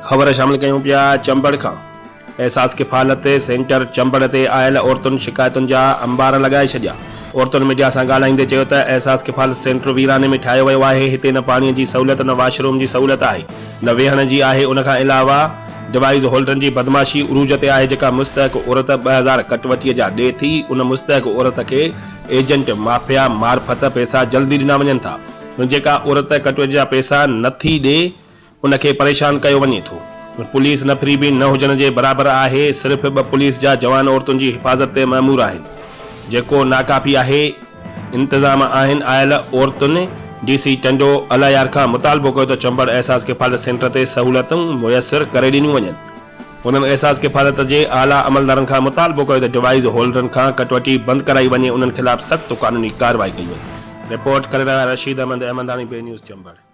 خبر شامل ڪيون پيا چمبڙ کان احساس ڪفالت سينٽر چمبڙ تي آيل عورتن شڪايتن جا انبار لڳائي ڇڏيا. عورتن ميڊيا سان ڳالهائيندي چيو ته احساس ڪفالت سينٽر ويراني ۾ ٺاهيو ويو آهي هتي نه پاڻي جي سهولت نه واش روم جي سهولت آهي نه ويهڻ جي آهي ان کان علاوه ڊوائيز هولڊرن جي بدمعاشي عروج تي آهي جيڪا مستحق عورت 2000 ڪٽوتي جا ڏي ٿي ان مستحق عورت کي ايجنٽ مافيا معرفت پئسا جلدي ڏنا وڃن ٿا جيڪا عورت ڪٽوتي جا پئسا نٿي ڏي ان کي پريشان ڪيو وڃي ٿو. پوليس نفري به نه هجڻ جي برابر آهي، صرف ٻه پوليس جا جوان عورتن جي حفاظت تي مامور آهن، جيڪو ناڪافي آهي، انتظام آهن آيل عورتن ڊي سي ٽنڊو الهيار کان مطالبو ڪيو ته چمبڙ احساس ڪفالت سينٽر تي سهولتون ميسر ڪري ڏنيون وڃن. هنن احساس ڪفالت جي اعليٰ عملدارن کان مطالبو ڪيو ته ڊوائيز هولڊرن کان ڪٽوتي بند ڪرائي وڃي انهن خلاف سخت قانوني ڪارروائي ڪئي وڃي. رپورٽ ڪري رهيا رشيد احمد احمداڻي بي نيوز چمبڙ.